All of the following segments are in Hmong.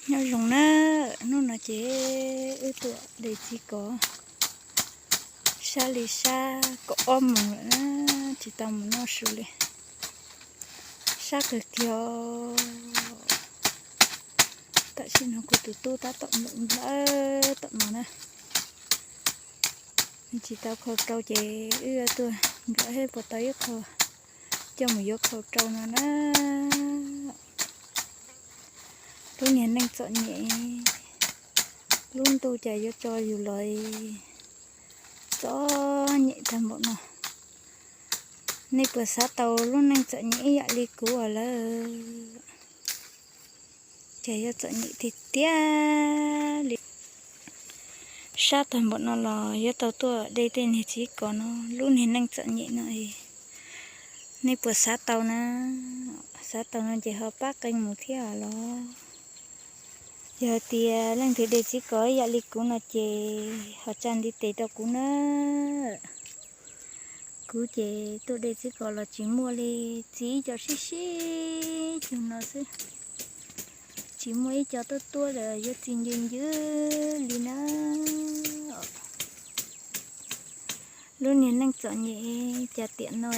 Nyob zoo na, hnub no ces wb tuaj de txiv kos sab li sab kaum ob moos lawm na, tsis tau mus noj su li. Sab kawg kiag. Tam sim no kuv tus tub tab tom nplawm nplawm tom no na. Nws tsis tau khaus rau ces wb tuaj nplawm thiab puas tau ib qho coj mus yuav khaus rau no na. Lub niag neej txom nyem, lub ntuj cas yuav tso yus los txom nyem tag npaum no. Nej puas xav tau lub neej txom nyem ib yam li kuv os lawm? Ces yuav txom nyem tiag tiag li. Sab tag npaum no los yuav tau tuaj de tej niag txiv kos no, lub niag neej txom nyem no. Nej puas xav tau na? Xav tau no ces ho pab qee mus thiab los. Yog hais tias leej twg de txiv kos ib yam li kuv no ces ho tsa ntiv tes rau kuv na. Kuv ces tuaj de txiv kos los tsis muaj li, txi ib co sib sib cug no xwb. Tsis muaj ib co tuab tuab lawm, yuav txi ncw ncw li na. Lub niag neej txom nyem cas tiam no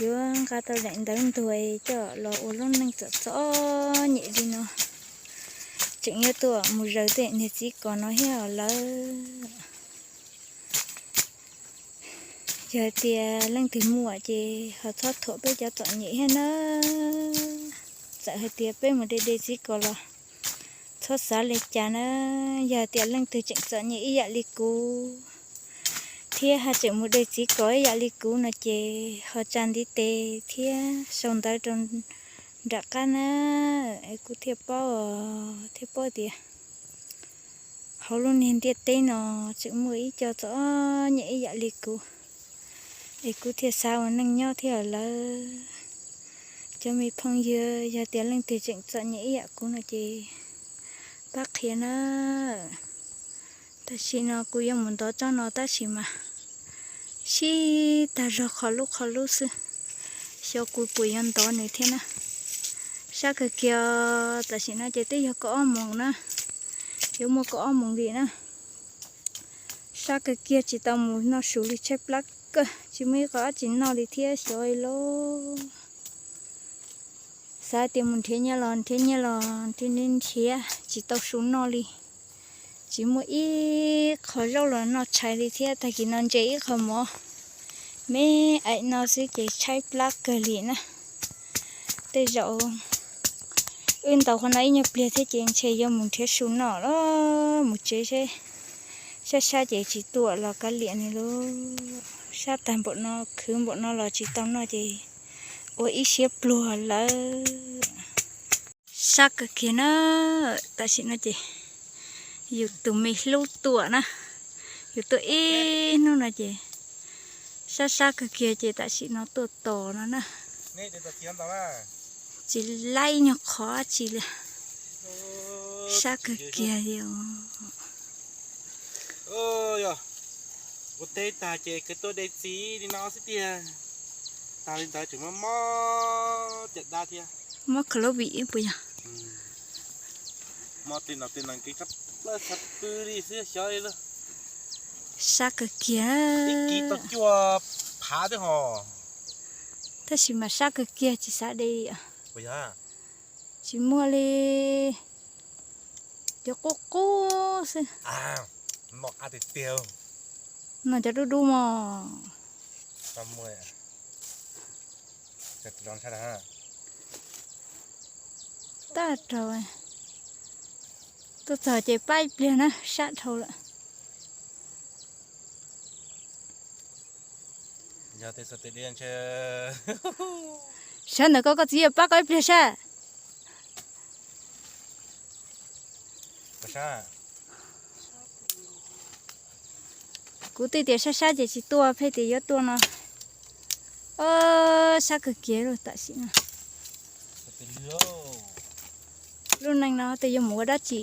yuav nqa tau daim ntawv ntuag coj los ua lub neej txom txom nyem li no. Tseem yuav tuaj mus zaws tej niag txiv kos no thiab lawm. Yog hais tias leej twg muaj ces ho txhob thuam peb cov txom nyem thiab na. Txawm hais tias peb mus de de txiv kos los txhob xav li cas na. Yog hais tias leej twg tseem txom nyem ib yam li kuv thiab ho tseem mus de txiv kos ib yam li kuv no ces ho tsa ntiv tes thiab sau ntawv rau nram qab na, es kuv thiaj paub, thiaj paub tias hauv lub niag ntiaj teb no tseem muaj ib co txom nyem ib yam li kuv, es kuv thiaj xav ua neej nyob thiab lawm. Cov me phooj ywg, yog tias leej twg tseem txom nyem ib yam kuv no ces pab qhia na. Tam sim no kuv yuav mus ntov tsob no tab sis mas sib tag zog qhov lub qhov lub xwb, xyov kuv puas yuav ntov nws thiab na. Sab kawg kiag. Tam sim no ces twb yog kaum ob moos na, yuav muaj kaum ob moos li na. Sab kawg kiag, tsis tau mus noj su li, tshaib plab kawg, tsis muaj ib qho dab tsi noj li thiab xyov li lauj. Xav tias mus nrhiav nyiaj los nrhiav nyiaj los nrhiav nrhiav tsis tau su noj li. Tsis muaj ib qho zaub los noj tshais li thiab, tag kis no ntse ib qho mov me aim no xwb ces tshaib plab kawg li na. Tej zaum wb ntaus qhov no ib nyuag pliag thiab ces ntshe yuav mus nrhiav su noj los mus tsev seb. Sab sab ces tsis tuaj los kav liam nws lauj. Sab tag npaum no, khwv npaum no los tsis tau noj ces ua ib siab pluag lawm. Sab kawg kiag na. Tam sim no ces yus tus me hlub tuaj na, yus tuaj ib hnub no ces sab sab kawg kiag ces tam sim no tuaj tos no na. Tsis laib nyuag qhov dab tsi li. Sab kawg kiag li os. Kuv teb tag ces kawg tuaj de txiv li no xwb tiag. Tag li ntawd tseem mob mob caj dab thiab. Mob khaws lub vim puas yog? Mob tej no tej no kev sab plaws sab pw li xwb xyov li lauj. Sab kawg kiag. Ib kis tau cuaj phav twb ho. Tab sis mas sab kawg kiag tsis xav de li os. Puas yog? Tsis muaj li. Cov qub qub xwb. Noj qab tiag tiag. Noj cov dub dub mog. Tag dhau. Tuaj txog ces pab ib pliag na, sab dhau lawm. Sab ntawm koj, koj txiv pab koj ib pliag sab. Kuv twb tias sab sab ces tsis tuaj, pheej tias yuav tuaj no. Sab kawg kiag lub tam sim no. Lub neej no tej yuav mus ua dab tsi,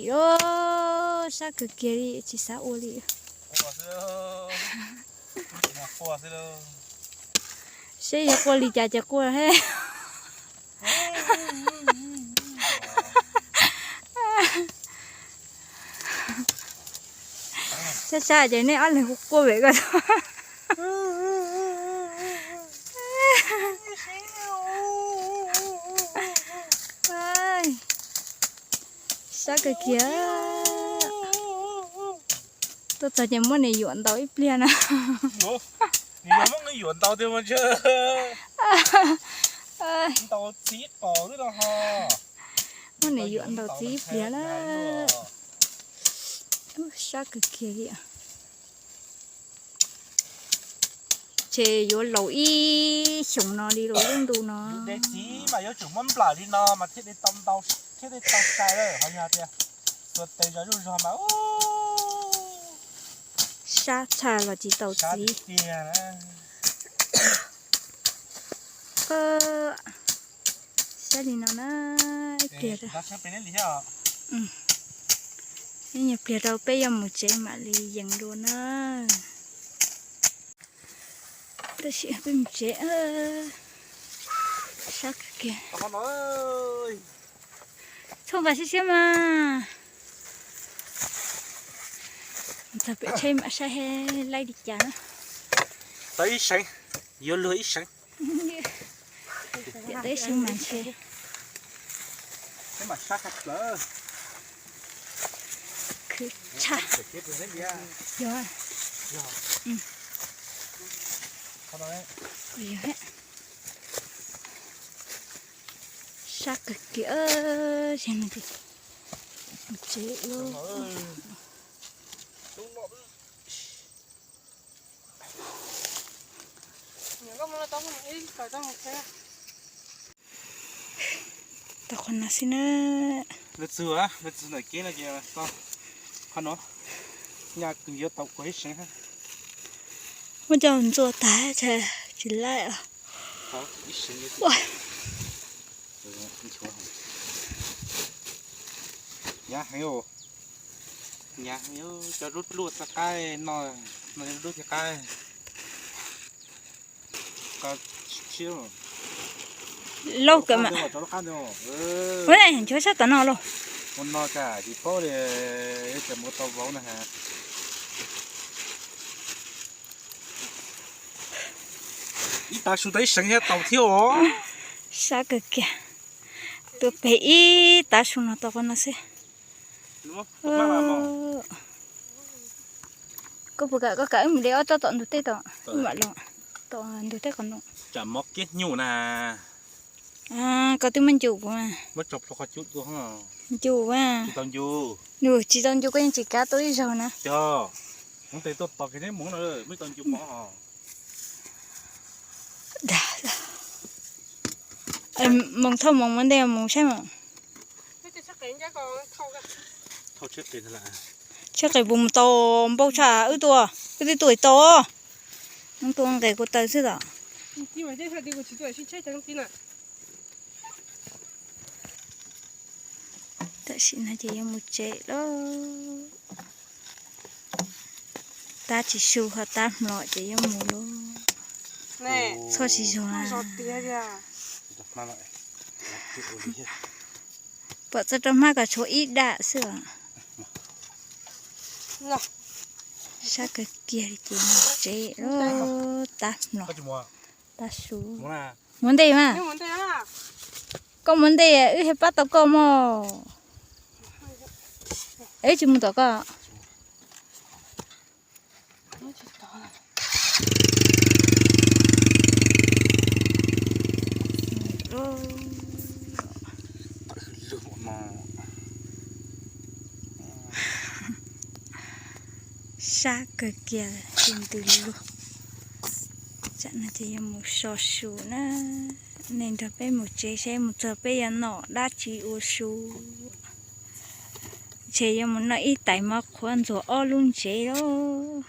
sab kawg kiag li tsis xav ua li. Seb yog quaj li cas ces quaj he. Sab sab ces nej ob leeg hu quaj vem ko. Sab kawg kiag. Tuaj txog ces muab nws yuam ntaus ib pliag na. Yuam ntaus tiag mas ntshe ntaus txiv qos xwb no ho. Muab nws yuam ntaus txiv ib pliag na. Sab kawg kiag li. Ces yuav laus ib xyoos no li los lub ntu no. Yus de txiv mas yuav tsum muab nplawm li no mas thiaj li tau ntau, thiaj li tau sai lawm. Ho yog tias tua tes zog zuj zog mas sab tshaj los tsis tau txiv. Sab li no na, ib pliag, ib nyuag pliag rau peb yuav mus tsev mam li yees dua na. Tab sis peb mus tsev, sab kawg kiag. Txhob nqa siab siab mas. Txog pem tsheb mam saib laib li cas na. Tau ib seev, yuav luag ib seev. Tiam tau ib seev mas ntshe khwv tshaj. Yog, yog, sab kawg kiag no. Tsev lawm. Tau qhov no xwb na. Lawv txug, lawv txug ntawm kev no ces tau qhov no, nyaj kws yuav tau kuv ib seev. Muab coj ntxuaj tag tsis laib. Hnyav heev, hnyav heev, cov lub luaj txog qaib no, no lub thiaj qaib. Laub kawg mas. Ua nchuav sab tom no los. Ua no cas tsis paub li, cas mus tau vauv na. Ib tav su tau ib seev thiab tau thiab os. Sab kawg kiag. Tuaj pem ib tav su no tau qhov no xwb. Koj puas kam, koj kam wb mus de ob tsob tom ntug teb tod, wb mam los tom ntug teb qhov no. Tsam mov kiab hnyuj na. Koj twb muab ncu kuv mas. Muab tso plhuav qhov cub tuaj. Ncu mas. Tsis tau ncu. Nws tsis tau ncu koj yeej tsis kav tau ib zaug na. Yog, hmoob tes tuaj tos kiag neb hmoob no, muab tau ncu mov. Moos thauj moos mus ntej mus saib mas. Tsheb qis puas mus tau npaum tshaj wb tuaj, wb twb tuaj tau. Wb tuaj nqes ko taw xwb os. Tam sim no ces yuav mus tsev lawm. Tab tsis su ho tab hmlo ces yuav mus lawm. Txhob tsis zog. Pom txog rau hmab kom tshuav ib dam xwb os. Sab kawg kiag li ces mus tsev lawm, tab hmlo, tab su. Mus ntej mas. Koj mus ntej wb thiaj pab tau koj mog. Wb tsis mus tom koj. Sab kawg kiag tus ntws lug. Tsam no ces yuav mus so su na. Nej nrog peb mus tsev saib mus txog peb yuav noj dab tsi ua su. Ntshe yuav mus noj ib tais mov qhuav ntxuag ob lub ntsev lawm.